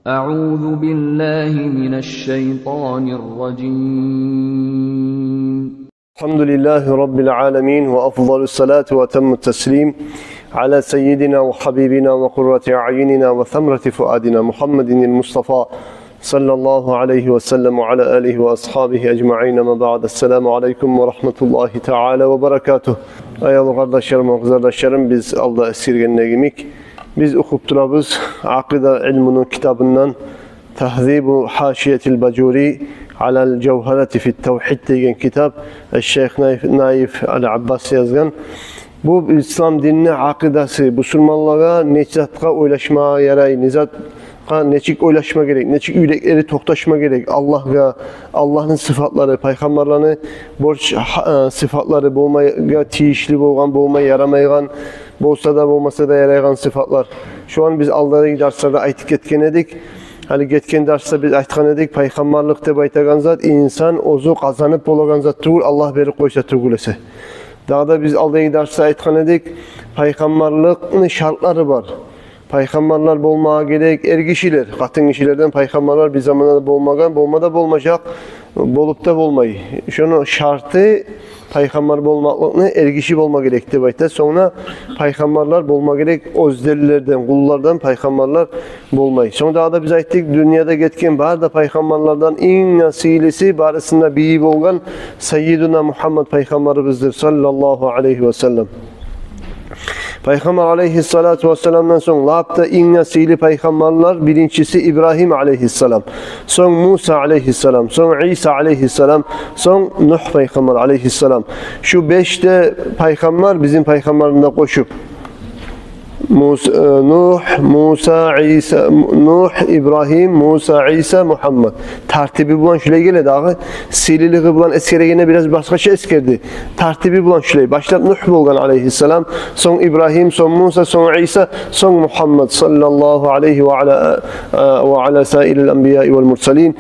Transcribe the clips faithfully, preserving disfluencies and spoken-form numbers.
أعوذ بالله من الشيطان الرجيم. الحمد لله رب العالمين، وأفضل الصلاة وأتم التسليم على سيدنا وحبيبنا وقرة أعيننا وثمرة فؤادنا محمد المصطفى صلى الله عليه وسلم وعلى آله وأصحابه أجمعين. أما بعد، السلام عليكم ورحمة الله تعالى وبركاته. Аявлу къардашларым ва къызардашларым, биз алда эсгергенде йимик, биз охуп турабыз акъида илмуну китабындан «Тагьзибу гьашиятил Бажури алал Жавгьарати фит Тавгьид» деген китап, шейх Наиф, Наиф ал-Аббас язгъан. Бу ислам динини акъидасы, бусурманлагъа не затгъа ойлашма ярай, не затгъа нечик ойлашма герек, нечик юреклери токъташма герек, Аллагьгъа, Аллагьны сыфатлары, пайхаммарланы борч, гьа-, э, сыфатлары, болмагъа тийишли болгъан, болма ярамайгъан, болса да, болмаса да ярайгъан сыфатлар. Шону биз алдагъы дарсларда айтып гетген эдик. Гьали гетген дарсда биз айтгъан эдик, пайхаммарлыкъ деп айтагъан зат инсан оьзю къазанып болагъан зат тюгюл, Аллагь берип къойса тюгюл эсе. Дагъы да биз алдагъы дарсда айтгъан эдик, пайхаммарлыкъны шартлары бар. Пайхаммарлар болмагъа герек эргишилер, къатынгишилерден пайхаммарлар бир заманда да болмагъан, болма да болмажакъ, болуп да болмай. Шону шарты, пайхаммар болмакълыкъны, эргиши болма герек деп айта. Сонг да пайхаммарлар болма герек оьзденлерден, къуллардан пайхаммарлар болмай. Сонг дагъы да биз айтдыкъ, дюньяда гетген бары да пайхаммарлардан инг де сыйлысы, барысында бийи болгъан Саййидуна Мугьаммад пайхаммарыбыздыр, саллаллагьу алайгьи ва саллам. Пайхаммар алайгьиссалату вассаламдан сонг лап да инг де сыйлы пайхаммарлар, биринчиси Ибрагьим алайгьиссалам, сонг Муса алайгьиссалам, сонг Иса алайгьиссалам, сонг Нугь пайхаммар алайгьиссалам. Шу беш де пайхаммар, бизин пайхаммарны да къошуп, Мус-, э, Нугь, Муса, Иса, М-, Нугь, Ибрагьим, Муса, Иса, Мугьаммад. Тартиби булан шулай геле дагъы. Сыйлылыгъы булан эсгерегенде бираз башгъача эсгерди. Тартиби булан шулай. Башлап Нугь болгъан алайгьиссалам, сонг Ибрагьим, сонг Муса, сонг Иса, сонг Мугьаммад, саллаллагьу алайгьи ва ала, э, ва ала саирил анбияи вал мурсалин.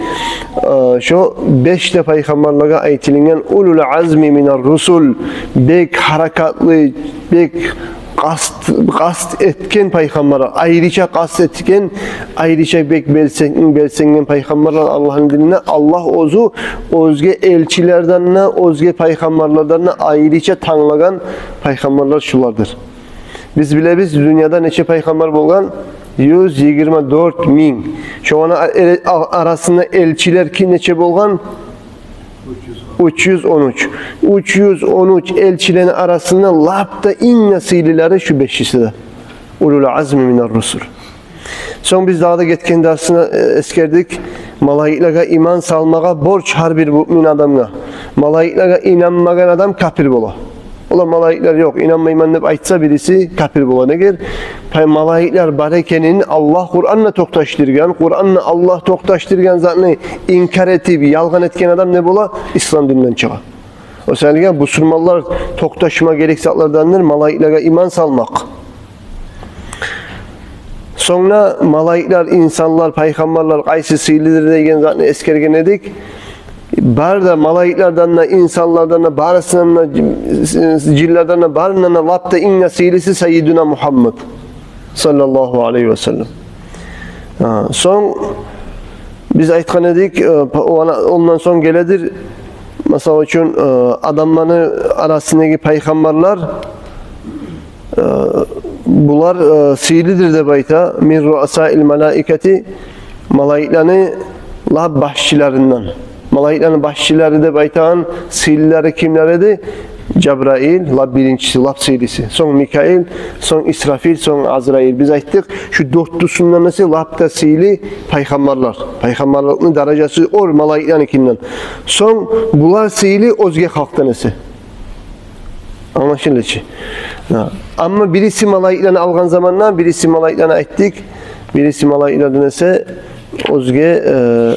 Э, шо беш де пайхаммарлагъа айтылынгъан улул азми минар русул, бек гьаракатлы, бек къаст, къаст этген пайхаммар, айрыча къаст этген, айрыча бек белсен-, белсенген пайхаммарлар Аллагьны динине. Аллагь оьзю оьзге элчилерден де, оьзге пайхаммарлардан да айрыча танглагъан пайхаммарлар шулардыр. Биз билебиз, дюньяда нече пайхаммар болгъан? Юз йигирма дёрт минг. Шоланы а-, э-, а-, арасында элчилер ки нече болгъан? Уьч юз он уьч. Уьч юз он уьч элчилени арасында лап да инг де сыйлылары шу бешиси де. Улул азми минар русул. Сонг биз дагъы да гетген дарсында, э, эсгердик, малайиклеге иман салмагъа борч гьар бир муъмин адамгъа. Малайиклеге инанмагъан адам капир бола. Ола малайиклер ёкъ, инанмайман деп айтса бириси, капир бола. Неге? Пай-, малайиклер бар экенин Аллагь Къуранда токъташдыргъан, Къуранда Аллагь токъташдыргъан затны инкар этип, ялгъан этген адам не бола? Ислам дининден чыгъа. О саялы бусурманлар токъташма герек затлардандыр малайиклеге иман салмакъ. Сонг да малайиклер, инсанлар, пайхаммарлар къайсы сыйлыдыр деген затны эсгерген эдик. Бары да малайиклерден де, инсанлардан да, барысындан да, жинлерден де, барындан да лап да инг де сыйлысы Саййидуна Мугьаммад, саллаллагьу алайгьи ва саллам. Гьа, сонг биз айтгъан эдик, э, па-, она-, ондан сонг геледир, масала учун, э, адамланы арасындагъы пайхаммарлар, э, булар, э, сыйлыдыр деп айта, мин руасаил малаикати, малайикланы лап башчыларындан. Малайикланы башчылары деп айтагъан сыйлылары кимлер эди? Жабраил, лап биринчиси, лап сыйлысы. Сонг Микаил, сонг Исрафил, сонг Азраил. Биз айтдыкъ, шу дёртюсюнден эсе лап да сыйлы пайхаммарлар. Пайхаммарлыкъны даражасы оьр малайикланыки булан. Сонг булар сыйлы оьзге халкъдан эсе. Англашылды чы. Гьа. Амма бириси малайикланы алгъан заманда, бириси малайикланы айтдыкъ, бириси малайиклардан эсе оьзге, э,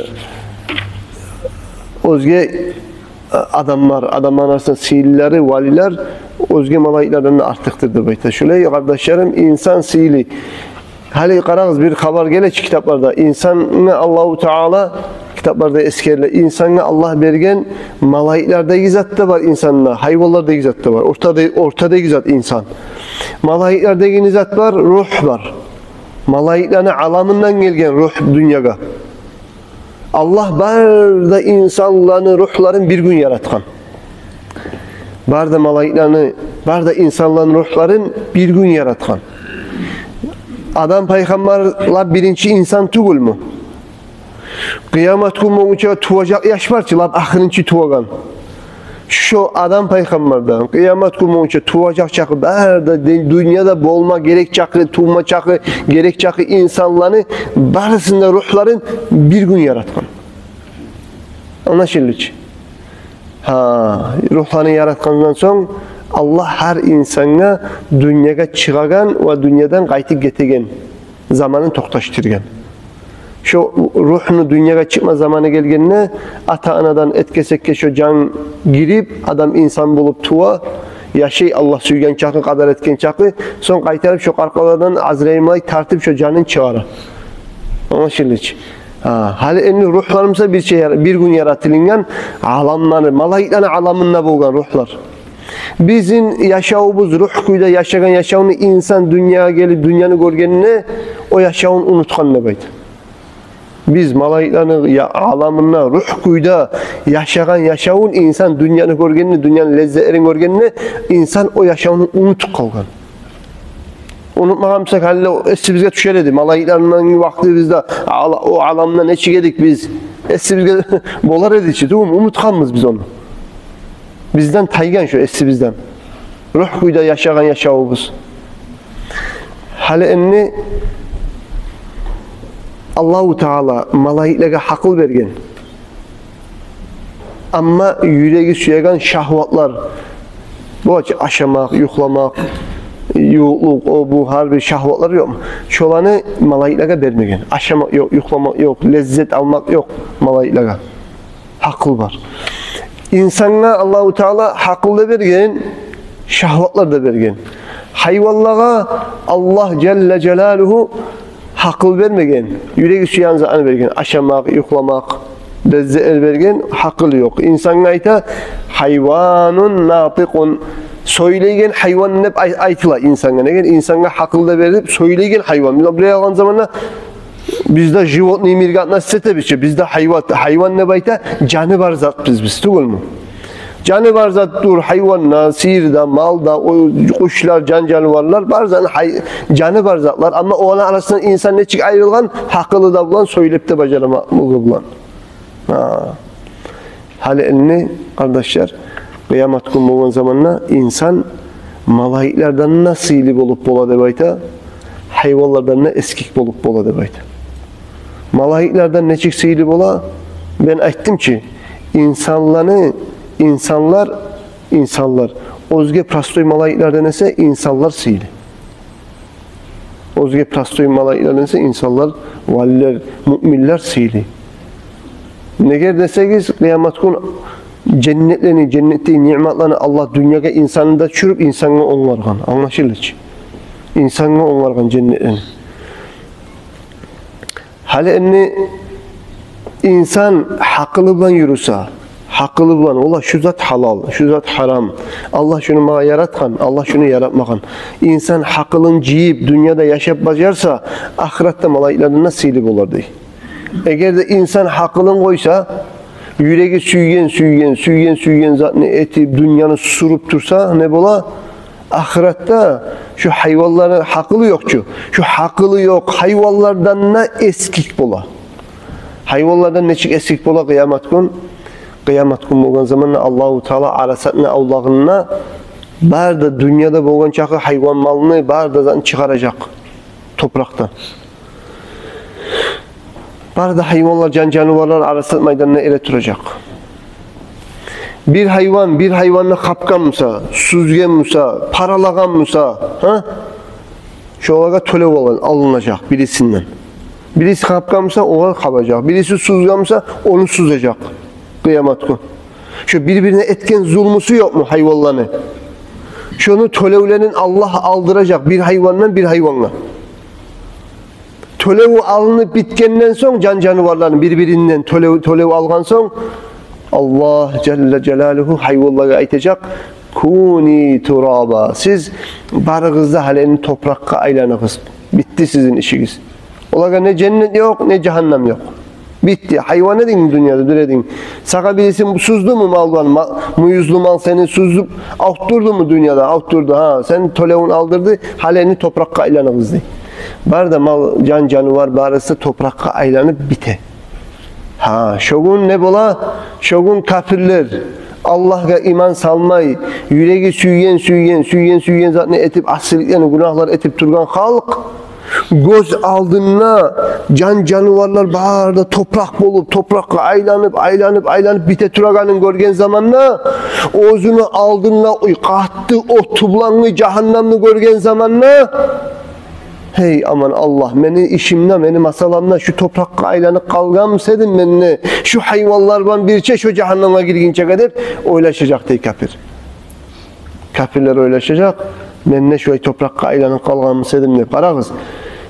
оьзге, э, адамлар, адамлар арасында сыйлылары, валилер оьзге малайиклардан да артыкъдыр деп айта. Шулай, къардашларым, инсан сыйлы. Гьали къарагъыз, бир хабар геле чи китапларда. Инсангъа Аллагьу Таала, китапларда эсгериле, инсангъа Аллагь берген малайиклердеги зат да бар инсанда, гьайванлардагъы зат да бар. Ортада, ортадагъы зат инсан. Малайиклердеги не зат бар? Ругь бар. Малайикланы аламындан гелген рух дюньягъа. Аллагь бары да инсанланы рухларын бир гюн яратгъан. Бары да малайикланы, бары да инсанланы рухларын бир гюн яратгъан. Адам пайхаммар лап биринчи инсан тюгюлмю? Къыямат гюн болгъунча туважакъ яш бар чы, лап ахырынчы тувагъан. Шо Адам пайхаммардан къыямат гюн болгъунча туважакъ чакъы, бары да дю-, дюньяда болма герек чакъы, тувма чакъы, герек чакъы инсанланы барысын да рухларын бир гюн яратгъан. Англашылды чы? Гьа, рухланы яратгъандан сонг, Аллагь гьар инсангъа дюньягъа чыгъагъан ва дюньядан къайтып гетеген заманын токъташдыргъан. Шо рухну дюньягъа чыкъма заманы гелгенде, ата-анадан этгесекге шо жан гирип, адам инсан болуп тува, яшай, Аллагь сюйген чакъы, къадар этген чакъы, сонг къайтарып шо къаркъарадан Азрайыл малайик тартып шо жанын чыгъара. Англашылды чы? Гьа, гьали энни рухларыбыз буса бир чы яр-, бир гюн яратылынгъан, аламланы, малайикланы аламында болгъан рухлар. Бизин яшавубуз, рух кюйде яшагъан яшавну инсан дюньягъа гелип, дюньяны гёргенде, о яшавун унутгъан деп айта. Биз малайикланы я-, аламында, рух кюйде яшагъан яшавун инсан дюньяны гёргенде, дюньяны леззетлерин гёргенде, инсан о яшавну унутуп къалгъан. Унутмагъан бусакъ, гьали о эсибизге тюшер эди. Малайикланы вакътибизде ала-, о аламда нечик эдик биз? Эсибизге болар эди чи, тюгюлмю? Унутгъанбыз биз ону. Бизден тайгъан шо эсибизден. Рух кюйде яшагъан яшавубуз. Гьали энни Аллагьу Таала малайиклеге гьакъыл берген. Амма юреги сюеген шагьватлар, бу ашамакъ, юхламакъ, ювукълукъ, о, бу, гьар бир шагьватлар ёкъму? Шоланы малайиклеге бермеген. Ашамакъ ёкъ, юхламакъ ёкъ, леззет алмакъ ёкъ малайиклеге. Гьакъыл бар. Инсангъа Аллагьу Таала гьакъыл да берген, шагьватлар да берген. Гьайванлагъа Аллагь жалла жалалугьу гьакъыл бермеген, юреги сюеген затны берген. Ашамакъ, юхламакъ, леззет берген, гьакъылы ёкъ. Инсангъа айта: «Гьайванун натикъун». Сёйлейген гьайван деп ай-, айтыла инсангъа. Неге? Инсангъа гьакъыл да берип, сёйлейген гьайван. Биз бир алгъан заманда биз де животный мирге относиться этебиз чи. Биз де гьайван, гьайван деп айта, жаны бар затбыз биз, тюгюлмю? Жаны бар зат дюр гьайван да, сыйыр да, мал да, о къушлар, жан-жаныварлар, бар зат гьай-, жаны бар затлар. Амма оланы арасындан инсан нечик айрылгъан? Гьакъылы да булан, сёйлеп де бажарамакълыгъы булан. Гьа. Гьали энни, къардашлар, къыямат гюн болгъан заманда инсан малайиклерден де сыйлы болуп бола деп айта, гьайванлардан да эсгик болуп бола деп айта. Малайиклерден нечик сыйлы бола? Мен айтдым чы, инсанланы, инсанлар, инсанлар оьзге простой малайиклерден эсе инсанлар сыйлы. Оьзге простой малайиклерден эсе инсанлар, валилер, муъминлер сыйлы. Неге десегиз, къыямат гюн женнетлени, женнетдеги ниъматланы Аллагь дюньягъа инсанны да тюшюрюп, инсангъа онгаргъан. Англашылды чы? Инсангъа онгаргъан женнетлени. Гьали энни инсан гьакъылы булан юрюсе, гьакъылы булан, ола, шу зат гьалал, шу зат гьарам, Аллагь шуну магъа яратгъан, Аллагь шуну яратмагъан. Инсан гьакъылын жыйып, дюньяда яшап бажарса, ахыратда малайиклерден де сыйлы болар дей. Эгер де инсан гьакъылын къойса, юреги сюйген, сюйген, сюйген, сюйген затны этип, дюньяны сюрюп турса, не бола? Ахыратда шу гьайванланы, гьакъылы ёкъ чу, шу гьакъылы ёкъ гьайванлардан да эсгик бола. Гьайванлардан нечик эсгик бола къыямат гюн? Къыямат гюн болгъан заманда Аллагьу Таала Арасатны авлагъында бары да дюньяда болгъан чакъы гьайван малны, бары да затны чыгъаражакъ топуракъдан. Бары да гьайванлар, жан-жаныварлар Арасат майданында эретуражакъ. Бир гьайван бир гьайванны къапгъан буса, сюзген буса, паралагъан буса, гьа? Шолагъа тёлев алын-, алынажакъ бирисинден. Бириси къапгъан буса, огъар къабажакъ. Бириси сюзген буса, ону сюзежек къыямат гюн. Шо бир-бирине этген зулмусу ёкъму гьайванланы? Шону тёлевлерин Аллагь алдыражакъ бир гьайвандан бир гьайвангъа. Тёлев алынып битгенден сонг, жан-жаныварланы бир-биринден тёлев, тёлев алгъан сонг, Аллагь жалла жалалугьу гьайванлагъа айтажакъ: «Куну тураба». Сиз барыгъыз да гьалени топуракъгъа айланыгъыз. Битди сизин ишигиз. Олагъа не женнет ёкъ, не жагьаннам ёкъ. Битди. Гьайван эдинг дюньяда, дюр эдинг. Сагъа бириси сюздюмю малдан, ма-, мююзлю мал сени сюзюп, авуртдурдуму дюньяда? Авуртдурду, гьа, сен тёлевюн алдырды, гьали энни топуракъгъа айланыгъыз дей. Бары да мал, жан-жанывар барысы топуракъгъа айланып бите. Гьа, шо гюн не бола? Шо гюн капирлер, Аллагьгъа иман салмай, юреги сюйген, сюйген, сюйген, сюйген затны этип, асиликлени, гюнагьлар этип тургъан халкъ, гёз алдында жан-жаныварлар бары да топуракъ болуп, топуракъгъа айланып, айланып, айланып бите турагъанын гёрген заманда, оьзюню алдында къатты оту булангъы жагьаннамны гёрген заманда, гьей, аман Аллагь, мени ишимде, мени масаламда шу топуракъгъа айланып къалгъанмуса эдим мен де, шу гьайванлар булан бирче шу жагьаннамгъа гиргинчеге деп ойлашажакъ дей капир. Капирлер ойлашажакъ, мен де шулай топуракъгъа айланып къалгъанмуса эдим деп. Къарагъыз,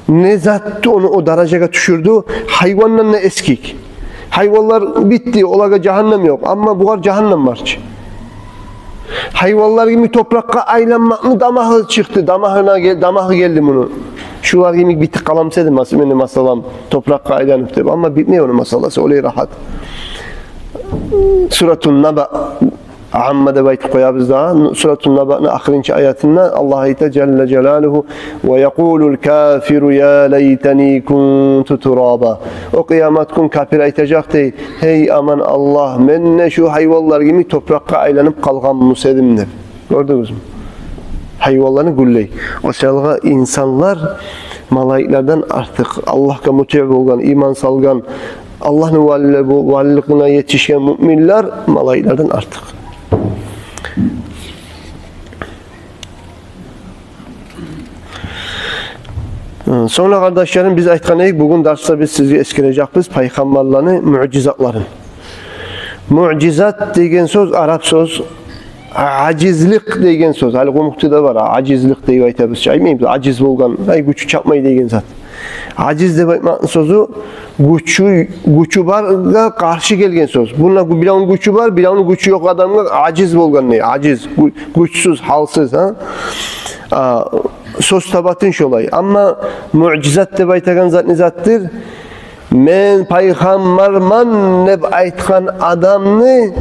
не затды ону о даражагъа тюшюрдю, гьайвандан да эсгик. Гьайванлар битди, олагъа жагьаннам ёкъ, амма бугъар жагьаннам бар чы. Гьайванлар йимик топуракъгъа айланмакъны дамагьы чыкъды, дамагьына гел-, дамагьы гелди муну. Шулар йимик битип къаламуса эдим, мас-, мени масалам, топуракъгъа айланып деп. Амма битмей ону масаласы, олай рагьат. Суратун Наба, Амма деп айтып къоябыз да, Суратун Набаны ахырынчы аятында Аллагь айта, жалла жалалугьу: «Ва якъулул кафиру я лайтани кунту тураба». О къыямат гюн капир айтажакъ дей: «Гьей, аман Аллагь, мен де шу гьайванлар йимик топуракъгъа айланып къалгъанмуса эдим», – деп. Гёрдюгюзмю? Гьайванланы гюллей. О саялгъа инсанлар малайиклерден артыкъ. Аллагьгъа мутиъ болгъан, иман салгъан, Аллагьны валилер, бу валилигине етишген муъминлер малайиклерден артыкъ. Сонг да, къардашларым, биз айтгъан эдик, бугюн дарсда биз сизге эсгережекбиз пайхаммарланы муъжизатларын. Муъжизат деген сёз арап сёз, ажизлик деген сёз. Гьали къумукъда да бар, ажизлик деп айтабыз чы, айтмаймыбыз, ажиз болгъан, ай, гючю чатмай деген зат. Ажиз деп айтмакъны сёзю гючю, гючю баргъа къаршы гелген сёз. Мунда биревню гючю бар, биревню гючю ёкъ адамгъа ажиз болгъан дей. Ажиз, гю-, гючсюз, гьалсыз, гьа? А, сёз табатын шолай. Амма муъжизат деп айтагъан зат не затдыр? Мен пайхаммарман деп айтгъан адамны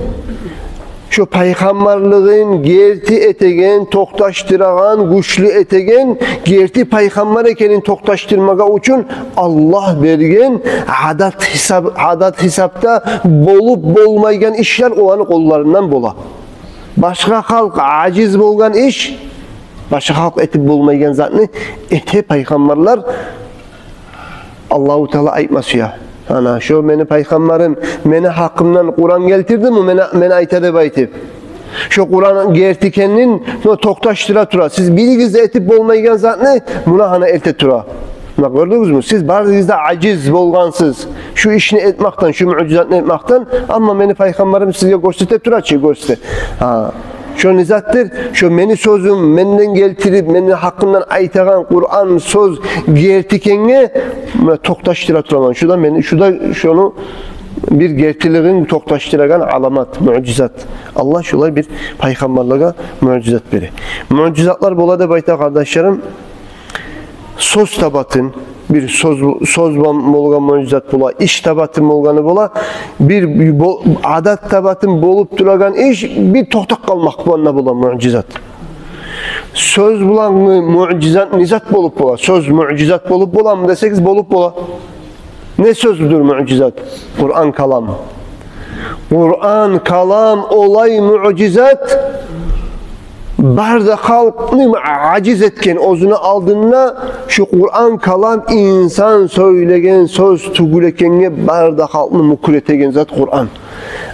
шо пайхаммарлыгъын герти этеген, токъташдырагъан, гючлю этеген, герти пайхаммар экенин токъташдырмагъа учун Аллагь берген адат гьисап, адат гьисапда болуп болмайгъан ишлер оланы къолларындан бола. Башгъа халкъ ажиз болгъан иш, башгъа халкъ этип болмайгъан затны эте пайхаммарлар. Аллагьу Таала айтма сюе. Ана, шо мени пайхаммарым мени гьакъымдан Къуран гелтирдими, мен, мен айта деп айтып. Шо Къуран герти экенин, но токъташдыра тура. Сиз биригиз де этип болмайгъан затны муна гьана элте тура. Муна, гёрдюгюзмю? Сиз барыгъыз да ажиз болгъансыз шу ишни этмакъдан, шу муъжизатны этмакъдан, амма мени пайхаммарым сизге гёрсете тура чы, гёрсете. Гьа. Шо не затдыр? Шо мени сёзюм, менден гелтирип, мени гьакъымдан айтагъан Къуран сёз герти экенге, муна, токъташдыра тураман. Шу да мени, шу да шону бир гертилигин токъташдырагъан аламат, муъжизат. Аллагь шолай бир пайхаммарлагъа муъжизат бере. Муъжизатлар бола деп айта, къардашларым, сёз табатын, бир сёз, сёз бо-, болгъан муъжизат бола, иш табатын болгъаны бола, бир бо-, адат табатын болуп турагъан иш бир токътап къалмакъ, бу анда бола муъжизат. Сёз булангъы муъжизат не зат болуп бола? Сёз муъжизат болуп боламы десегиз, болуп бола. Не сёздюр муъжизат? Къуран калам. Къуран калам олай муъжизат, бары да халкъны ажиз этген, оьзюню алдында шу Къуран калам инсан сёйлеген сёз тюгюл экенге бары да халкъны мюкюр этеген зат Къуран.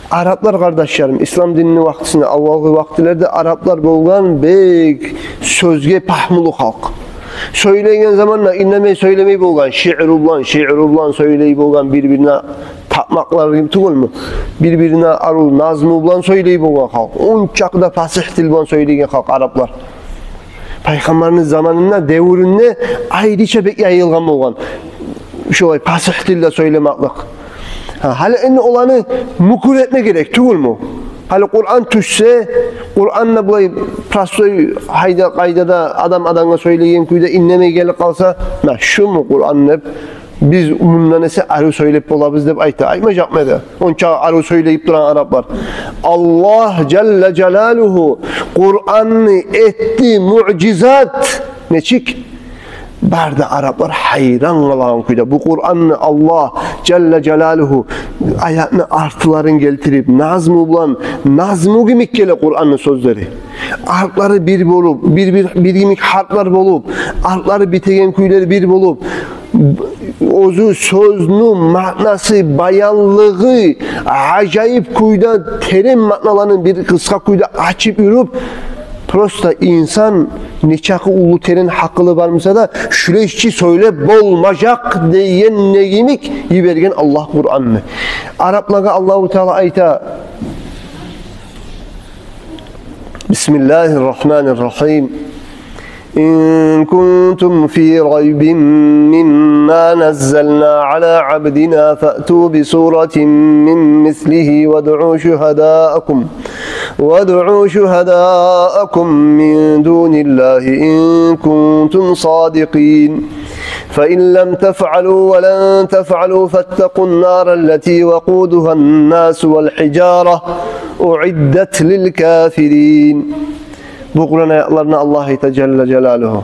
Араплар, къардашларым, ислам динини вакътисинде, аввалгъы вакътилерде араплар болгъан бек сёзге пагьмулу халкъ. Сёйлейген заманда иннемей сёйлемей болгъан, шиъру булан, шиъру булан сёйлей болгъан, бир-бирине тапмакълар гиби тюгюлмю? Бир-бирине арив назму булан сёйлей болгъан халкъ. Ончакъы да пасигь тил булан сёйлейген халкъ араплар. Пайхаммарны заманында, девюрюнде айрыча бек яйылгъан болгъан шолай пасигь тилде сёйлемеклик. Гьа, гьали энни оланы мюкюр этме герек тюгюлмю? Гьали Къуран тюшсе, Къуран да булай простой гьайда, къайдада адам адамгъа сёйлейген кюйде иннемей гелип къалса, «На, шуму Къуран?» деп, биз мундан эсе арив сёйлеп болабыз деп айта. Айтмажакъмы эди онча арив сёйлейип турагъан араплар? Аллагь жалла жалалугьу Къуранны этди муъжизат. Нечик? Бары да араплар гьайран къалагъан кюйде. Бу Къуранны Аллагь жалла жалалугьу аятны артларын гелтирип, назму булан, назму йимик геле Къуранны сёзлери. Артлары бир болуп, бир, бир, бир йимик гьарплар болуп, артлары битеген кюйлери бир болуп, оьзю сёзню маънасы, баянлыгъы ажайып кюйде, терен маъналаны бир къысгъа кюйде ачып юрюп, просто инсан нечакъы уллу терен гьакъылы бар буса да, шулай ичи сёйлеп болмажакъ деген йимик йиберген Аллагь Къуранны. Араплагъа Аллагьу Таала айта: بسم الله الرحمن الرحيم. إن كنتم في ريب مما نزلنا على عبدنا فأتوا بسورة من مثله وادعوا شهداءكم، وادعوا شهداءكم من دون الله إن كنتم صادقين. فإن لم تفعلوا ولن تفعلوا فاتقوا النار التي وقودها الناس والحجارة أعدت للكافرين. Бу Къуран аятларында Аллагь айта жалла жалалугьу: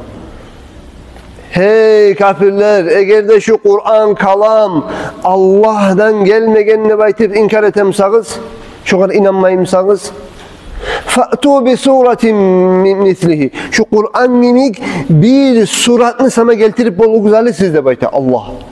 «Гьей капирлер, эгер де шу Къуран калам Аллагьдан гелмеген деп айтып инкар эте бусагъыз, шогъар инанмай бусагъыз, фаъту би суратин мин мислигьи, шу Къуран йимик бир суратны сама гелтирип болугъуз гьали сиз», — деп айта Аллагь.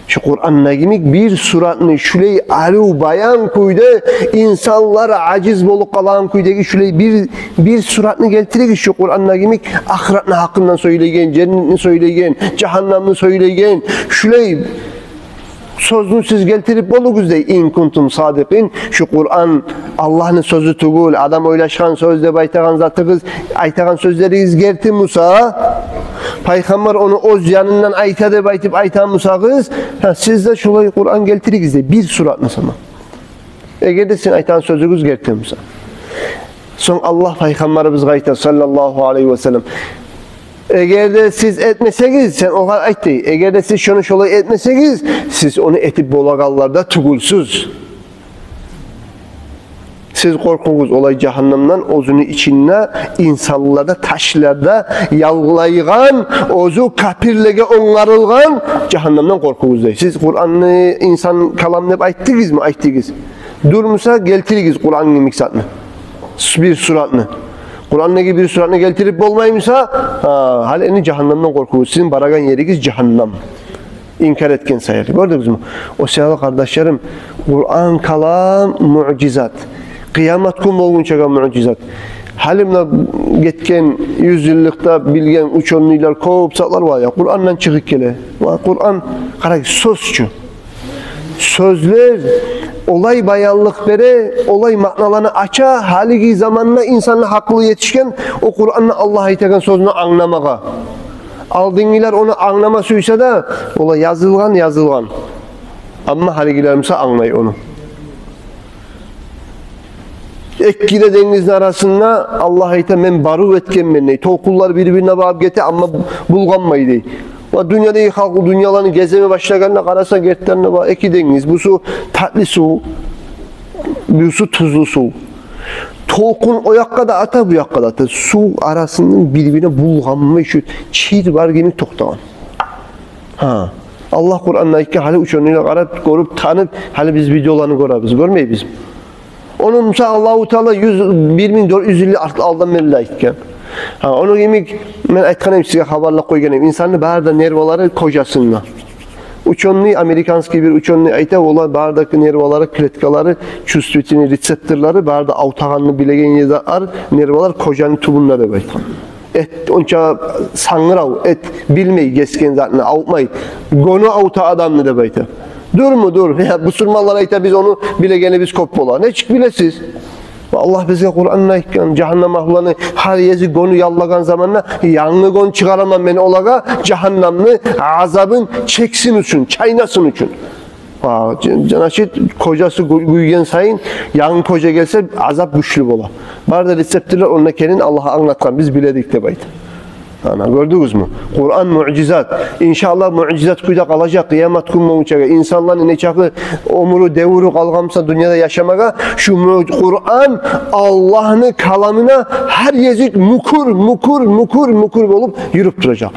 Шу Къуранда йимик бир суратны шулай арив баян кюйде, инсанлар ажиз болуп къалагъан кюйдеги шулай бир, бир суратны гелтиригиз шу Къуранда йимик, ахыратны гьакъындан сёйлейген, женнетни сёйлейген, жагьаннамны сёйлейген, шулай сёзню сиз гелтирип болугъуз дей. Ин кунтум садикъин, шу Къуран Аллагьны сёзю тюгюл, адам ойлашгъан сёз деп айтагъан затыгъыз, айтагъан сёзлеригиз герти буса, пайхаммар ону оьз янындан айта деп айтып айтагъан бусагъыз, гьа, сиз де шулай Къуран гелтиригиз дей, бир суратны сама. Эгер де сизин айтагъан сёзюгюз герти буса. Сонг Аллагь пайхаммарыбызгъа айта, саллаллагьу алайгьи ва саллам: «Эгер де сиз этмесегиз, сен огъар айт дей, эгер де сиз шону шолай этмесегиз, сиз ону этип болагъанлардан тюгюлсюз. Сиз къоркъугъуз олай жагьаннамдан, оьзюню ичинде инсанлар да, ташлар да ялгъылайгъан, оьзю капирлеге онгарылгъан жагьаннамдан къоркъугъуз», — дей. Сиз Къуранны инсан калам деп айтдыгъызмы? Айтдыгъыз. Дюр буса, гелтиригиз Къуран йимик затны. Бир суратны. Къурандагъы бир суратны гелтирип болмай буса, гьа, гьали энни жагьаннамдан къоркъугъуз. Сизин барагъан еригиз жагьаннам. Инкар этген саялы. Гёрдюгюзмю? О саялы, къардашларым, Къуран калам муъжизат. Къыямат гюн болгъунчагъа муъжизат. Гьали муна гетген юзйыллыкъда билген учёныйлар кёп затлар бар я, Къурандан чыгъып геле. Ва Къуран, къарагъыз, сёз чю. Сёзлер олай баянлыкъ бере, олай маъналаны ача, гьалиги заманда инсанны гьакъылы етишген о Къуранны Аллагь айтагъан сёзню англамагъа. Алдынгылар ону англама сюйсе де, олай язылгъан, язылгъан. Амма гьалигилер буса англай ону. Эки де денгизни арасында Аллагь айта: «Мен барыв этгенмен», — дей. Толкъунлар бир-бирине багъып гете, амма булгъанмай дей. Ва дюньядагъы халкъ дюньяланы геземе башлагъанда къараса, гертиден де бар эки денгиз. Бусу татли сув, бусу тюзлю сув. Толкъун о якъгъа да ата, бу якъгъа да ата. Сув арасында бир-бирине булгъанмай, шу чир бар йимик токътагъан. Гьа. Аллагь Къуранда айтгъан, гьали учёныйлар къарап, гёрюп, танып, гьали биз видеоланы гёребиз, гёрмейбизми? Ону буса Аллагьу Таала юз, бир минг дёрт юз йыл арт-, алдан берли айтгъан. Гьа, ону йимик, мен айтгъан эдим сизге, хабарлап къойгъан эдим. Инсанны бары да нервалары кожасында. Учёный, американский бир учёный айта, олар бары да нервалары, клеткалары, чувствительный рецепторлары бары да авуртагъанны билеген ерде, нервалар кожаны тюбюнде деп айтгъан. Эт онча сангырав, эт билмей гесген затны, авуртмай. Гёню авурта адамны деп айта. Дюрмю? Дюр. Я, бусурманлар айта, биз ону билегенибиз кёп бола. Нечик билесиз? Аллагь бизге Къуранда айтгъан, жагьаннам агьлуланы гьар ери гёню яллагъан заманда янгы гён чыгъараман мен олагъа, жагьаннамны азабын чексин учун, чайнасын учун. А, ж-, значит, кожасы гю-, гюйген сайын, янгы кожа гелсе, азап гючлю бола. Бар да рецептилер онда экенин Аллагь англатгъан, биз биледик деп айта. Ана, гёрдюгюзмю? Къуран муъжизат. Иншааллагь, муъжизат кюйде къалажакъ къыямат гюн болгъунчагъа. Инсанланы нечакъы оьмюрю, девюрю къалгъан буса дюньяда яшамагъа, шу муъ-, Къуран Аллагьны каламына гьар гезик мюкюр, мюкюр, мюкюр, мюкюр болуп юрюп туражакъ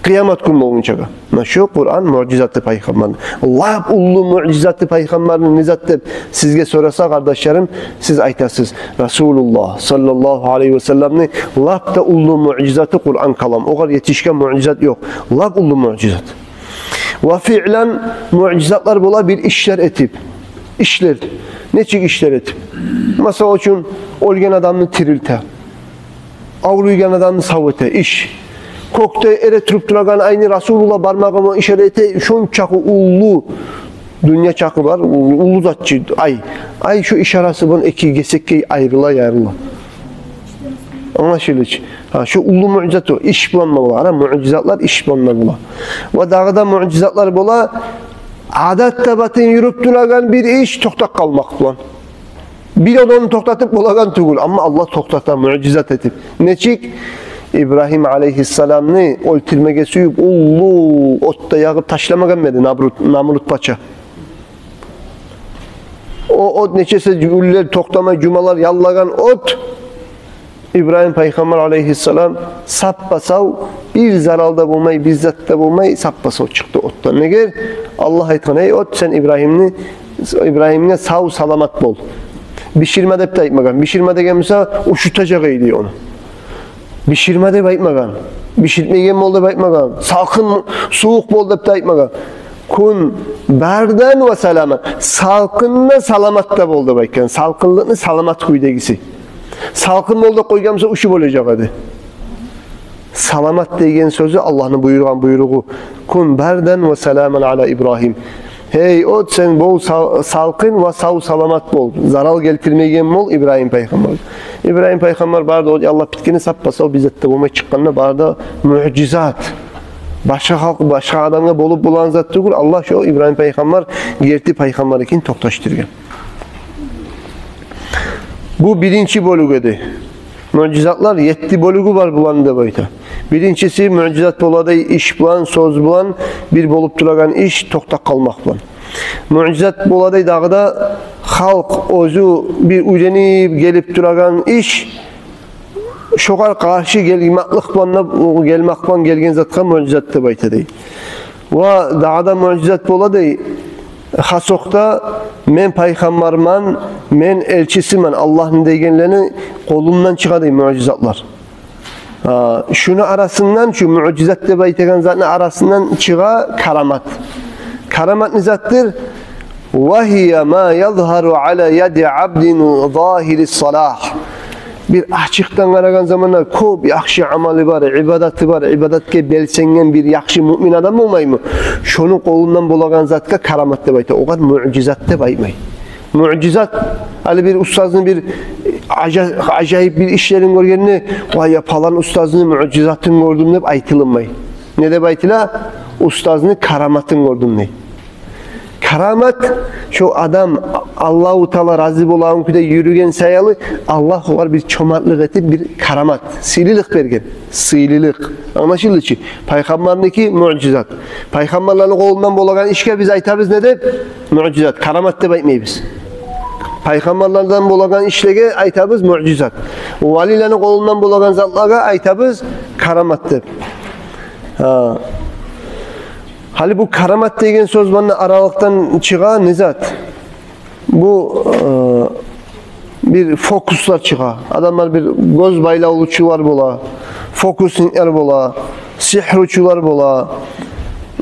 къыямат гюн болгъунчагъа. Муна шу Къуран муъжизаты пайхаммарны. Лап уллу муъжизаты пайхаммарны не зат деп сизге сораса, къардашларым, сиз айтасыз: Расулуллагь саллаллагьу алайгьи ва салламны лап да уллу муъжизаты Къуран калам. Огъар етишген муъжизат ёкъ. Лап уллу муъжизат. Ва фиълан, муъжизатлар бола бир ишлер этип. Ишлер. Нечик ишлер этип? Масала учун, оьлген адамны тирилте. Авруйгъан адамны сав эте, иш. Кёкде эретуруп турагъан айны Расулуллагь бармагъы булан ишарат эте, шончакъы уллу, дюнья чакъы бар, уллу зат чы ай. Ай шо ишарасы булан эки гесекге айрыла, ярыла. Англашылды чы. Гьа, шо уллу муъжизат о, иш булан бола. Ана, муъжизатлар иш булан бола. Ва дагъы да муъжизатлар бола, адатда батын юрюп турагъан бир иш токътап къалмакъ булан. Бир адамны токътатып болагъан тюгюл, амма Аллагь токътата, муъжизат этип. Нечик? Ибрагьим алайгьиссаламны оьлтюрмеге сююп, уллу отда ягъып ташламагъан эди Намрут, Намрут пача. О от нечесе гюнлер токътамай, жумалар яллагъан от. Ибрагьим пайхаммар алайгьиссалам саппа-сав, бир зарал да болмай, бир зат да болмай, саппа-сав чыкъды отдан. Неге? Аллагь айтгъан: «Эй от, сен Ибрагьимни, Ибрагьимге сав-саламат бол». Биширме деп де айтмагъан. Биширме деген буса, ушутажакъ эди ону. Биширме деп айтмагъан. Биширтмейген бол деп айтмагъан. Салкъын, сувукъ бол деп де айтмагъан. «Кун бардан ва саламан». Салкъын да, саламат да бол деп айтгъан. Салкъынлыкъны саламат кюйдегиси. Салкъын бол деп къойгъан буса, ушуп болажакъ эди. Саламат деген сёзю Аллагьны буюргъан буйругъу. «Кун бардан ва саламан ала Ибрагьим». Гьей от, сен бол сал-, салкъын ва сав-саламат бол. Зарал гелтирмейген бол Ибрагьим пайхаммар. Ибрагьим пайхаммар бары да, о яллап битгени, саппа-сав, бир зат да болмай чыкъгъанда, бары да муъжизат. Башгъа халкъ, башгъа адамгъа болуп болагъан зат тюгюл. Аллагь шо Ибрагьим пайхаммар герти пайхаммар экенин токъташдыргъан. Бу биринчи бёлюгю эди. Муъжизатлар, етти бёлюгю бар буланы деп айта. Биринчиси, муъжизат бола дей иш булан, сёз булан, бир болуп турагъан иш токътап къалмакъ булан. Муъжизат бола дей дагъы да халкъ оьзю бир уьйренип гелип турагъан иш, шогъар къаршы гелмеклик булан да, гелмек булан гелген затгъа муъжизат деп айта дей. Ва дагъы да муъжизат бола дей хас окъда: «Мен пайхаммарман, мен элчисимен Аллагьны» дегенлени къолундан чыгъа дей муъжизатлар. А, шуну арасындан, шу муъжизат деп айтагъан затны арасындан чыгъа карамат. Карамат не затдыр? «Ва гьия ма язгьару ала яди абдин загьирис салагь». Бир ачыкъдан къарагъан заманда кёп яхшы амалы бар, ибадаты бар, ибадатгъа белсенген бир яхшы муъмин адам болмаймы? Шону къолундан болагъан затгъа карамат деп айта. Огъар муъжизат деп айтмай. Муъжизат, гьали бир устазны бир ажа-, ажайып бир ишлерин гёргенде: «Вай, я, палан устазны муъжизатын гёрдюм», — деп айтылынмай. Не деп айтыла? «Устазны караматын гёрдюм», — дей. Карамат — шо адам Аллагьу Таала рази болагъан кюйде юрюген саялы, Аллагь огъар бир чомартлыкъ этип, бир карамат, сыйлылыкъ берген. Сыйлылыкъ. Англашылды чы? Пайхаммарныки муъжизат. Пайхаммарланы къолундан болагъан ишге биз айтабыз не деп? Муъжизат. Карамат деп айтмайбыз. Пайхаммарлардан болагъан ишлеге айтабыз муъжизат. Валиланы къолундан болагъан затлагъа айтабыз карамат деп. Гьа. Гьали бу карамат деген сёз мунда аралыкъдан чыгъа не зат? Бу, э, бир фокуслар чыгъа. Адамлар, бир гёз байлавлучулар бола, фокусниклер бола, сигьручулар бола.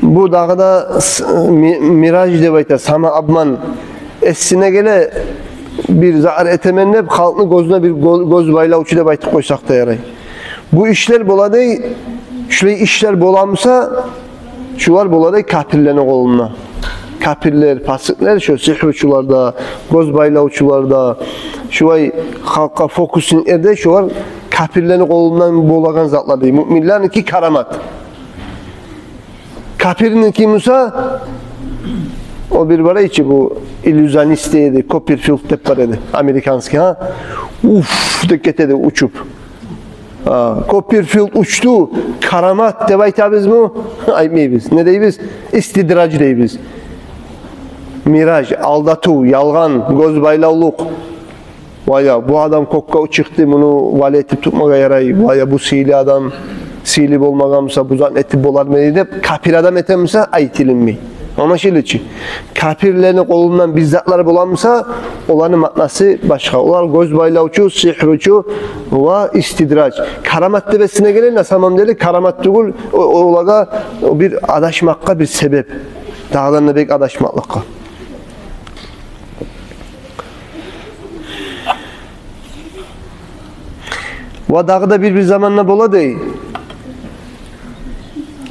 Бу дагъы да с-, ми-, мираж деп айта, самообман. Эсине геле, бир зат этемен деп, халкъны гёзюне бир гё-, гёз байлавчу деп айтып къойсакъ да ярай. Бу ишлер бола дей, шулай ишлер боламыса, шулар бола дей капирлени къолунда. Капирлер, пасыкълар, шо сигьручулар да, гёз байлавчулар да, шулай халкъгъа фокусниклер де, шулар капирлени къолундан болагъан затлар дей. Муъминлерники карамат. Капирники буса, О бир бар эди чи, бу иллюзионист эди, Копперфилд деп бар эди, американский, гьа? Уф деп гете эди учуп. Гьа, Копперфилд учду, карамат деп айтабызмы? Айтмайбыз. Не дейбиз? Истидраж дейбиз. Мираж, алдатыв, ялгъан, гёз байлавлукъ. Вай я, бу адам кёкге чыкъды, муну вали этип тутмагъа ярай. Вай я, бу сыйлы адам, сыйлы болмагъан буса, бу зат этип болармы эди деп, капир адам этеми буса, айтылынмай. Амма шолай чи, капирлени къолундан бир затлар боламы буса, оланы маънасы башгъа. Олар гёз байлавчу, сигьручу ва истидраж. Карамат деп эсине геле, на самом деле карамат тюгюл, о, о, олагъа о бир адашмакъгъа бир себеп. Дагъыдан да бек адашмакълыкъгъа. Ва дагъы да бир-бир заманда бола дей.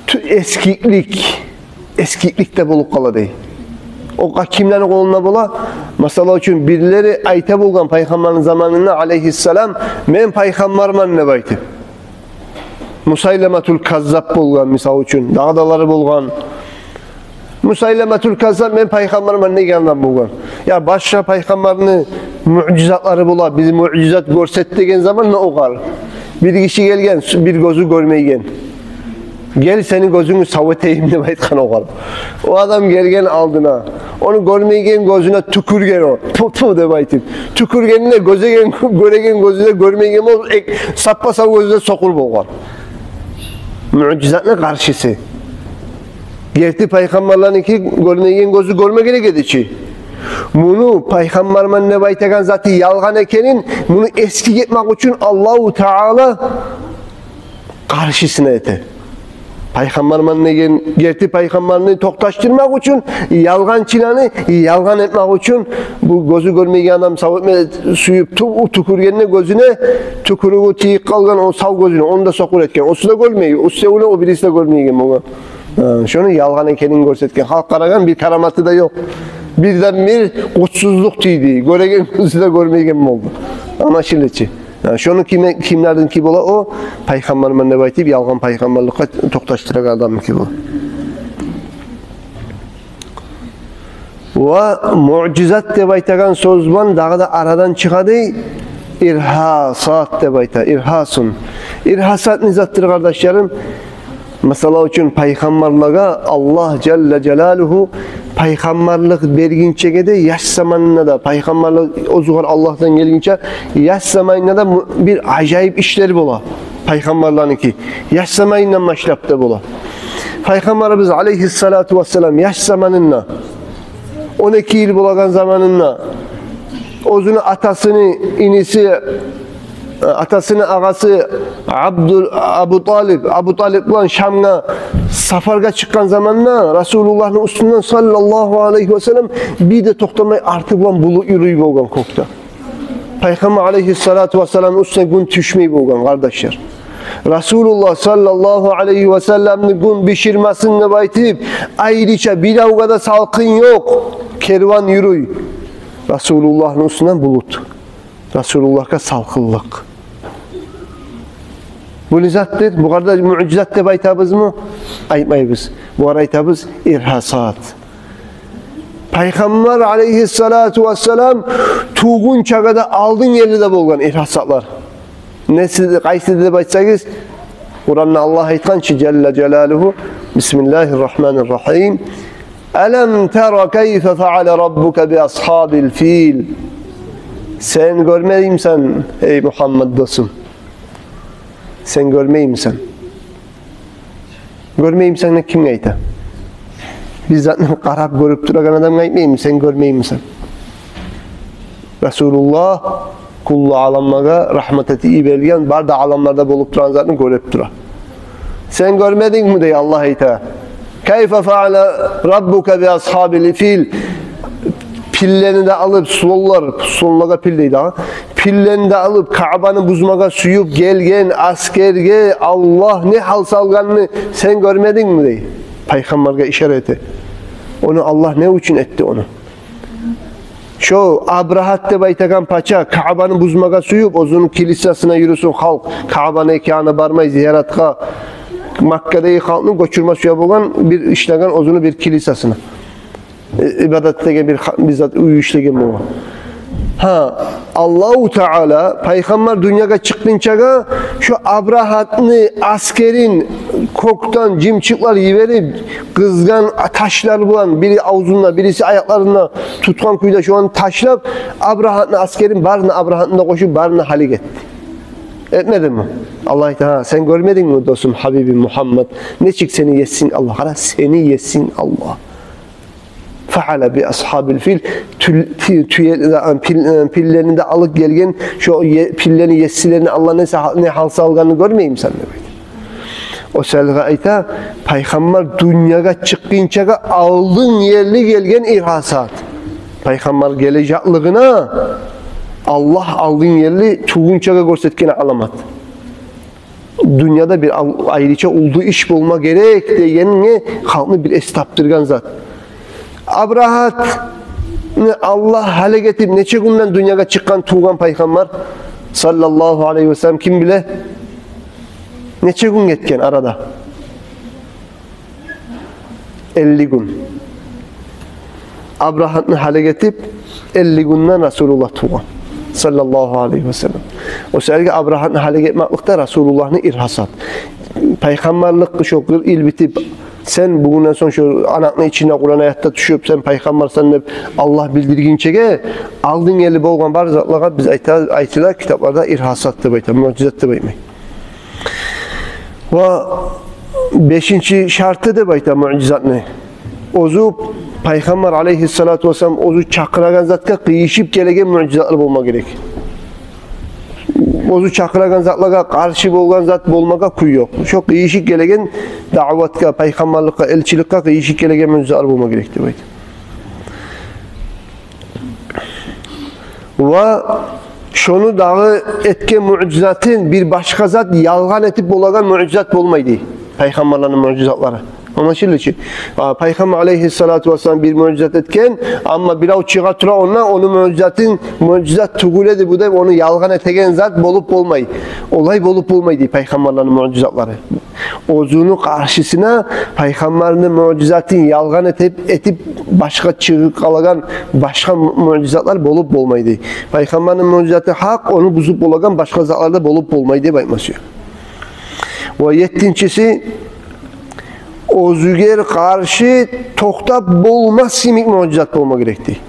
Тю-, эсгиклик, эсгиклик де болуп къала дей. О къа-, кимлени къолунда бола? Масала учун, бирлери айта болгъан пайхаммарны заманында, алейгьиссалам, «Мен пайхаммарман» деп айтып. Мусайламатул Каззаб болгъан, мисал учун, дагъы да олар болгъан. Мусайламатул Каззаб «Мен пайхаммарман» деген адам болгъан. Я башгъа пайхаммарны муъжизатлары бола, «Биз муъжизат гёрсет» деген заман, не огъар? Бир гиши гелген, бир гёзю гёрмейген. «Гел, сени гёзюнгню сав этейим» деп айтгъан огъар. О адам гелген алдына, ону гёрмейген гёзюне тюкюрген о. «Тьфу, тьфу» деп айтып. Тюкюргенине гёзеген, гёреген гёзю де гёрмейген болуп, эк-, саппа-сав гёзю де сокъур болгъан. Муъжизатны къаршысы. Герти пайхаммарланыки гёрмейген гёзю гёрме герек эди чи. Муну пайхаммарман деп айтагъан заты ялгъан экенин, муну эсгик этмек учун Аллагьу Таала къаршысына эте. Пайхаммарман деген герти пайхаммарны токъташдырмакъ учун, ялгъанчыланы ялгъан этмек учун, бу гёзю гёрмейген адам сав этме сююп тю-, тюкюргенде гёзюне, тюкюрюгю тийип къалгъан о сав гёзюне, ону да сокъур этген. Оьзю де гёрмей, уьстевюне о бириси де гёрмейген болгъан. Гьа, шону ялгъан экенин гёрсетген. Халкъ къарагъан, бир караматы да ёкъ. Бирден-бир къутсузлукъ тийди. Гёреген гёзю де гёрмейген болду. Амма шолай чи. Гьа, шону ким-, кимлерденки бола о? Пайхаммарман деп айтып, ялгъан пайхаммарлыкъгъа токъташдырагъан адамныки бола. Ва муъжизат деп айтагъан сёз булан дагъы да арадан чыгъа дей, иргьасат деп айта, иргьасун. Иргьасат не затдыр, къардашларым? Масала учун, пайхаммарлагъа Аллагь жалла жалалугьу пайхаммарлыкъ бергинчеге де, яш заманында да, пайхаммарлыкъ оьзюгер Аллагьдан гелгинче, яш заманында да му-, бир ажайып ишлер бола пайхаммарланыки. Яш заманындан башлап да бола. Пайхаммарыбыз алейгьиссалату вассалам яш заманында, он эки йыл болагъан заманында, оьзюню атасыны иниси, атасыны агъасы Абдул-, Абу Талип, Абу Талип булан Шамгъа сапаргъа чыкъгъан заманда Расулуллагьны уьстюнден, саллаллагьу алайгьи васаллам, бир де токътамай арты булан булут юрюй болгъан кёкде. Пайхаммар алейгьиссалату вассаламны уьстюне гюн тюшмей болгъан, къардашлар. Расулуллагь саллаллагьу алайгьи васалламны гюн биширмесин деп айтып, айрыча биревге де салкъын ёкъ. Керван юрюй. Расулуллагьны уьстюнден булут. Расулуллагьгъа салкъынлыкъ. Бу не затдыр? Бугъар да муъжизат деп айтабызмы? Айтмайбыз. Бугъар айтабыз иргьасат. Пайхаммар алейгьиссалату вассалам тувгъунчагъа да алдын ерли де болгъан иргьасатлар. Неси, къайсы деп айтсагъыз, Къуранда Аллагь айтгъан чы, жалла жалалугьу, бисмиллагьи ррагьмани ррагьим. «Алам тара кайфа фаала раббука би асгьабил фил?» Сен гёрмеймисен, эй Мугьаммад досум? Сен гёрмеймисен? Гёрмеймисен деп кимге айта? Бир затны къарап, гёрюп турагъан адамгъа айтмаймы, сен гёрмеймисен? Расулуллагь куллу аламлагъа рагьмат этип йиберилген, бары да аламларда болуп турагъан затны гёрюп тура. Сен гёрмедингми дей, Аллагь айта. «Кайфа фаала раббука би асгьабил фил?» Пиллени де алып, слонлар, слонлагъа пил дейди, а? Пиллени де алып, Каабаны бузмагъа сююп гелген аскерге Аллагь не гьал салгъанны сен гёрмедингми дей. Пайхаммаргъа ишара эте. Ону Аллагь не учун этди ону? Шо Абрагьат деп айтагъан пача Каабаны бузмагъа сююп, оьзюню килисасына юрюсюн халкъ, Каабаны эки янына бармай зияратгъа, Маккадагъы халкъны гёчюрме сюе болгъан бир ишлеген оьзюню бир килисасына. э, ибадат этеген бир ха-, бир зат уьюшдеген болгъан. Гьа, Аллагьу Таала пайхаммар дюньягъа чыкъгъынчагъа шо Абрагьатны аскерин кёкден жымчыкълар йиберип, къызгъан ташлар булан, бири авзунда, бириси аякъларында тутгъан кюйде шоланы ташлап, Абрагьатны аскерин, барын Абрагьатны да къошуп, барын гьалек этди. Этмедими? Аллагь айта: «Гьа, сен гёрмедингми, досум, гьабибим Мугьаммад? Нечик сени есинг Аллагь? Къара, сени есинг Аллагь». «Фаала би асгьабил фил». Тюл-, тю-, тюе-, пил-, пиллени де алып гелген шо е-, пиллени есилерини Аллагь не са-, не гьал салгъанын гёрмеймисен, деп айта. О саялы айта, пайхаммар дюньягъа чыкъгъынчагъа алдын ерли гелген иргьасат. Пайхаммар гележеклигине Аллагь алдын ерли тюгюнчеге гёрсетген аламат. Дюньяда бир ал-, айрыча уллу иш болма герек дегенге халкъны бир эс тапдыргъан зат. Абрагьатны Аллагь гьалек этип, нече гюнден дюньягъа чыкъгъан, тувгъан пайхаммар, саллаллагьу алайгьи ва саллам, ким биле? Нече гюн гетген арада? Элли гюн. Абрагьатны гьалек этип, элли гюнден Расулуллагь тувгъан, саллаллагьу алайгьи ва саллам. О саялы Абрагьатны гьалек этмекликде Расулуллагьны иргьасат. Пайхаммарлыкъ шо къыркъ йыл битип, сен бугюнден сонг шо анакъны ичине Къуран аят да тюшюп, сен пайхаммарсан деп Аллагь билдиргинчеге, алдын ерли болгъан бар затлагъа биз айта, айтыла китапларда иргьасат деп айта, муъжизат деп айтмай. Ва бешинчи шарты деп айта муъжизатны. Оьзю пайхаммар алайгьиссалату вассалам оьзю чакъырагъан затгъа къыйышып гелеген муъжизатлар болма герек. Оьзю чакъырагъан затлагъа къаршы болгъан зат болмагъа кюй ёкъ. Шо къыйышып гелеген, даъватгъа, пайхаммарлыкъгъа, элчиликге къыйышып гелеген муъжизатлар болма герек деп айта. Ва шону дагъы этген муъжизатын бир башгъа зат ялгъан этип болагъан муъжизат болмайды. Пайхаммарланы муъжизатлары. Англашылды чы? А, пайхаммар алайгьиссалату вассалам бир муъжизат этген, амма бирев чыгъа тура онда, ону муъжизатын муъжизат тюгюл эди бу деп, ону ялгъан этеген зат болуп болмай. Олай болуп болмайды пайхаммарланы муъжизатлары. Оьзюню къаршысына пайхаммарны муъжизатын ялгъан этип, этип башгъа чыгъып къалагъан башгъа му-, муъжизатлар болуп болмайды. Пайхаммарны муъжизаты гьакъ, ону бузуп болагъан башгъа затлар да болуп болмайды деп айтма сюе. Ва еттинчиси, оьзюгер къаршы токътап болмас йимик муъжизат болма герек дей.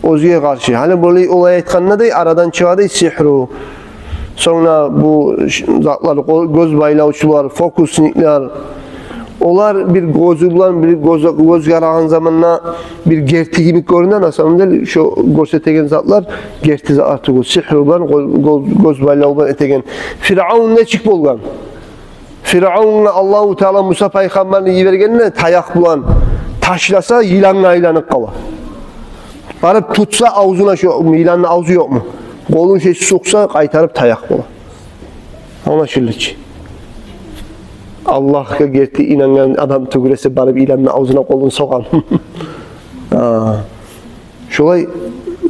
Оьзюгер къаршы. Гьали болай, олай айтгъанда дей, арадан чыгъа дей сигьру. Сонг да бу ш-, затлар, гё-, гёз байлавчулар, фокусниклер. Олар бир гёзю булан, бир гёз, гёз къарагъан заманда бир герти йимик гёрюне, на самом деле шо гёрсетеген затлар герти затлар тюгюл. Сигьру булан, гё-, гё-, гёз байлав булан этеген. Фиръавун нечик болгъан? Фиръавунгъа Аллагьу Таала Муса пайхаммарны йибергенде, таякъ булан ташласа, йылангъа айланып къала. Барып тутса авзуна, шо йыланны авзу ёкъму? Къолун шей сукъса, къайтарып таякъ бола. Англашылды чы? Аллагьгъа герти инангъан адам тюгюл эсе барып йыланны авзуна къолун сокъамы? А. Шолай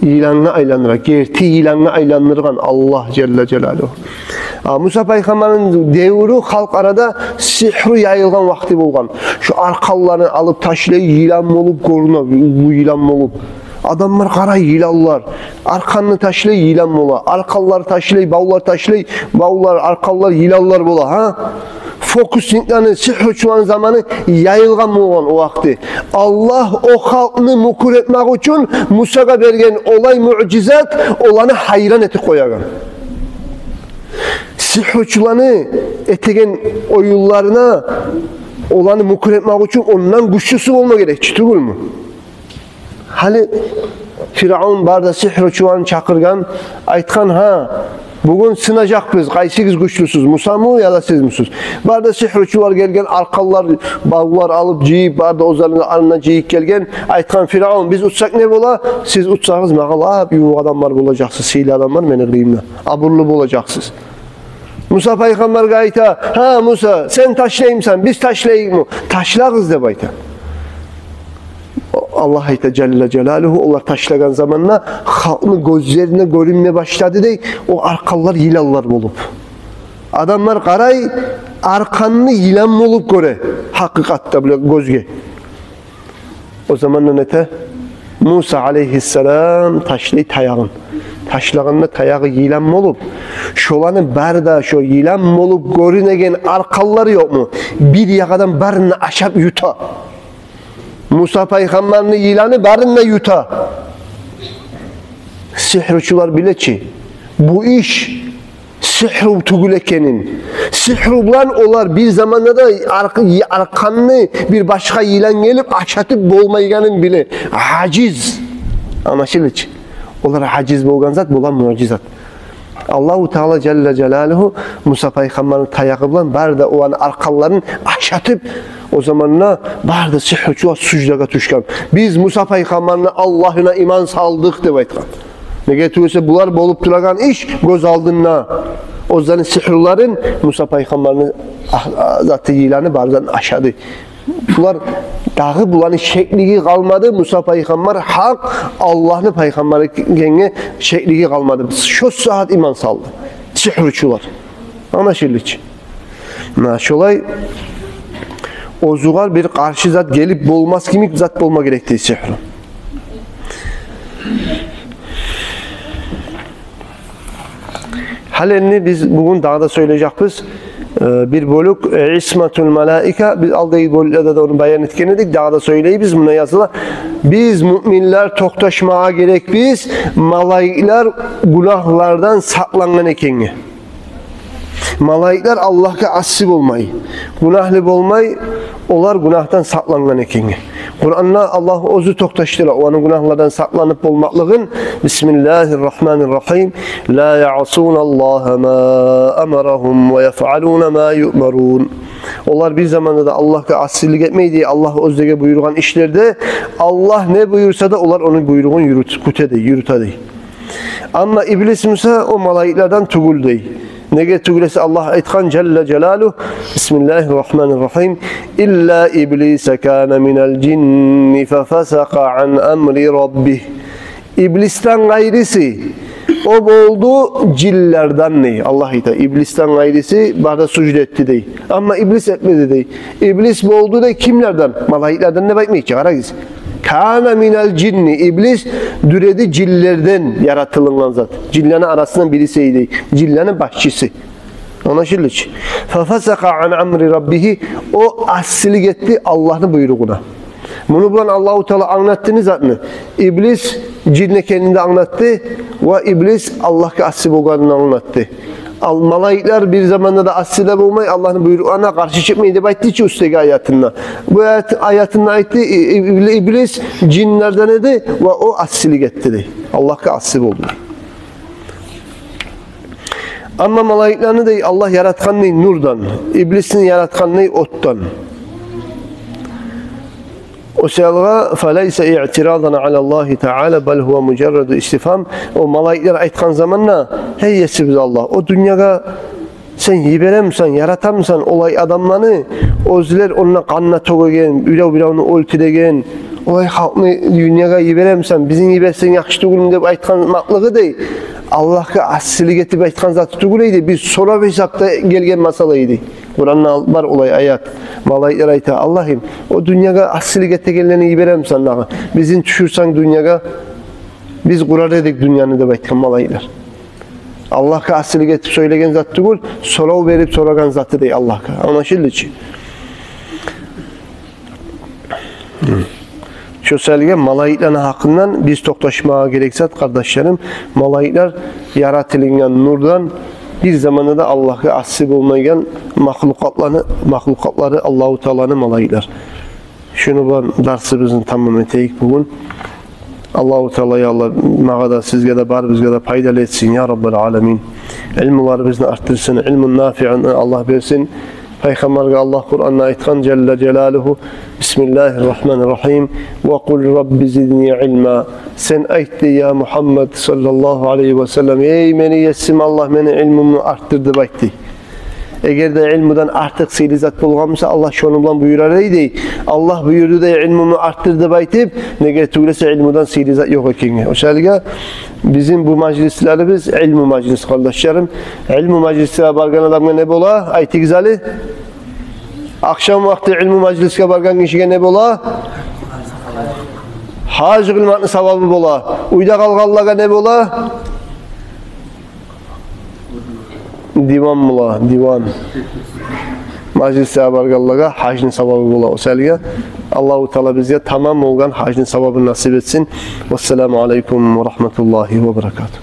йылангъа айландыра, герти йылангъа айландыргъан Аллагь жалла жалалугьу. А, Муса пайхаммарны девюрю халкъ арада сигьру яйылгъан вакъти болгъан. Шо аркъанларын алып ташлай, йылан болуп гёрюне, уллу йылан болуп. Адамлар къарай, йыланлар. Аркъанны ташлай, йылан бола. Аркъанлар ташлай, бавлар ташлай, бавлар, аркъанлар, йыланлар бола, гьа? Фокусниклени, сигьручуланы заманы яйылгъан болгъан о вакъти. Аллагь о халкъны мюкюр этмек учун Мусагъа берген олай муъжизат, оланы гьайран этип къоягъан. Сигьручуланы этеген оюнларына оланы мюкюр этмек учун ондан гючлюсю болма герек чи, тюгюлмю? Гьали Фиръавн бары да сигьручуланы чакъыргъан, айтгъан: «Гьа, бугюн сынажакъбыз, къайсыгъыз гючлюсюз, Мусамы яда сизмисиз?» Бары да сигьручулар гелген, аркъанлар, бавлар алып жыйып, бары да оьзлерини арасына жыйып гелген. Айтгъан Фиръавн: «Биз утсакъ не бола? Сиз утсагъыз, магъа лап ювукъ адамлар болажакъсыз, сыйлы адамлар мени къырыйымда. Абурлу болажакъсыз». Муса пайхаммаргъа айта: «Гьа, Муса, сен ташлаймысан, биз ташлайыкъмы?» «Ташлагъыз», — деп айта. Аллагь айта жалла жалалугьу, олар ташлагъан заманда халкъны гёзлерине гёрюнме башлады дей о аркъанлар йыланлар болуп. Адамлар къарай, аркъанны йылан болуп гёре гьакъыкъатда булай гёзге. О заманда не эте? Муса алейгьиссалам ташлай таягъын. Ташлагъанда таягъы йылан болуп, шоланы бары да, шо йылан болуп гёрюнеген аркъанлар ёкъму? Бир ягъадан барын ашап юта. Муса пайхаммарны йыланы барын да юта. Сигьручулар биле чи бу иш сигьру тюгюл экенин. Сигьру булан олар бир заманда да аркъ-, аркъанны бир башгъа йылан гелип ашатып болмайгъанын биле. Ажиз. Англашылды чы. Олар ажиз болгъан зат, булар муъжизат. Аллагьу Таала жалла жалалугьу Муса пайхаммарны таягъы булан бары да оланы аркъанларын ашатып, о заманда бары да сигьручулар суждагъа тюшген. «Биз Муса пайхаммарны Аллагьына иман салдыкъ», – деп айтгъан. Неге тюгюлсе, булар болуп турагъан иш гёз алдында. Оьзлени сигьруларын Муса пайхаммарны, а, а, заты, йыланы бардан ашады. Булар дагъы, буланы шеклиги къалмады, Муса пайхаммар гьакъ Аллагьны пайхаммары экенге шеклиги къалмады. Шо сагьат иман салды сигьручулар. Англашылды чы. Муна шолай оьзюгер бир къаршы зат гелип болмас кимик зат болма герек дей сигьру. Гьали энни биз бугюн дагъы да сёйлежекбиз, э, бир бёлюк, э, исматул малаика, биз алдагъы бёлюклерде де ону баян этген эдик, дагъы да сёйлейбиз, муна языла. Биз, муъминлер, токъташмагъа герекбиз малайиклер гюнагьлардан сакълангъан экенге. Малайиклер Аллагьгъа асси болмай, гюнагьлы болмай, олар гюнагьдан сакълангъан экенге. Къуранда Аллагь оьзю токъташдыра оланы гюнагьлардан сакъланып болмакълыгъын. Бисмиллагьир рагьманир рагьим. Ла яъсуналлагьа ма амарагьум ва яфъалуна ма юъмарун. Олар бир заманда да Аллагьгъа асилик этмей дей, Аллагь оьзлеге буюргъан ишлерде, Аллагь не буюрса да, олар ону буйругъун юрют-, кюте дей, юрюте дей. Амма иблис буса о малайиклерден тюгюл дей. Неге тюгюл эсе, Аллагь айтгъан жалла жалалугьу, бисмиллагьир рагьманир рагьим, илла иблиса кана минал жинни фафасакъа ан амри раббигь. Иблисден къайрысы, о болду жинлерден дей. Аллагь айта, иблисден къайрысы бары да сужда этди дей. Амма иблис этмеди дей. Иблис болду дей кимлерден? Малайиклерден деп айтмай чы, къарагъыз. Кана минал жинни, иблис дюр эди жинлерден яратылынгъан зат. Жинлени арасындан бириси эди, жинлени башчысы. Англашылды чы. Фафасакъа ан амри раббигьи, о асилик этди Аллагьны буйругъуна. Муну булан Аллагьу Таала англатды не затны? Иблис жин экенин де англатды, ва иблис Аллагьгъа асси болгъанын англатды. Ал-, малайиклер бир заманда да асси де болмай, Аллагьны буйругъуна къаршы чыкъмай деп айтды чы уьстдеги аятында. Бу аят-, аятында айтды, и-, и-, иблис жинлерден эди ва о асилик этди дей. Аллагьгъа асси болду. Амма малайиклени дей Аллагь яратгъан дей нурдан, иблисни яратгъан дей отдан. О саялгъа, фалайса иътирадан алаллагьи таала, бал гьува мужарраду истифгьам. О малайиклер айтгъан заманда: «Гьей Есибиз Аллагь, о дюньягъа сен йиберемисен, яратамысан олай адамланы, оьзлер онда къан да тёгеген, бирев-биревню оьлтюреген, олай халкъны дюньягъа йиберемисен, бизин йиберсенг яхшы тюгюлмю?» – деп айтгъан макълыгъы дей, Аллагьгъа асилик этип айтгъан заты тюгюл эди, биз сорав гьисапда гелген масъала эди. Къуранда бар олай аят. Малайиклер айта: «Аллагьым, о дюньягъа асилик этегенлени йиберемисен дагъы? Бизин тюшюрсенг дюньягъа, биз къурар эдик дюньяны», – деп айтгъан малайиклер. Аллагьгъа асилик этип сёйлеген зат тюгюл, сорав берип сорагъан заты дей Аллагьгъа. Англашылды чы. Шо саялгъа малайиклени гьакъындан биз токъташмагъа герек зат, къардашларым, малайиклер яратылынгъан нурдан, бир заманда да Аллагьгъа асси болмайгъан махлукъатланы, махлукъатлары Аллагьу Тааланы малайиклер. Шуну булан дарсыбызны тамам этейик бугюн. Аллагьу Таала, я Аллагь, магъа да, сизге де, барыбызгъа да пайдалы этсин, я Раббал аламин. Илмуларыбызны артдырсын, илмун нафиъун Аллагь берсин. Пайхаммаргъа Аллагь Къуранда айтгъан, жалла жалалугьу: «Бисмиллагьир рагьманир рагьим. Ва къул рабби зидни илма». Сен айт дей, я Мугьаммад саллаллагьу алайгьи ва саллам: «Эй мени Есим Аллагь, мени илмумну артдыр», – деп айт дей. Эгер де илмудан артыкъ сыйлы зат болгъан буса, Аллагь шону булан буюрар эди дей. Аллагь буюрду дей илмумну артдыр деп айтып, неге тюгюл эсе илмудан сыйлы зат ёкъ экенге. О саялгъа бизин бу мажлислерибиз илму мажлис, къардашларым. Илму мажлисге баргъан адамгъа не бола? Айтыгъыз гьали. Ахшам вакъти илму мажлисге баргъан гишиге не бола? Гьаж къылмакъны савабы бола. Уьйде къалгъанлагъа не бола? Диван бола, диван. Мажлисге баргъанлагъа гьажны савабы бола. О саялы Аллагьу Таала бизге тамам болгъан гьажны савабын насип этсин. Вассаламу алейкум ва рагьматуллагьи ва баракатугь.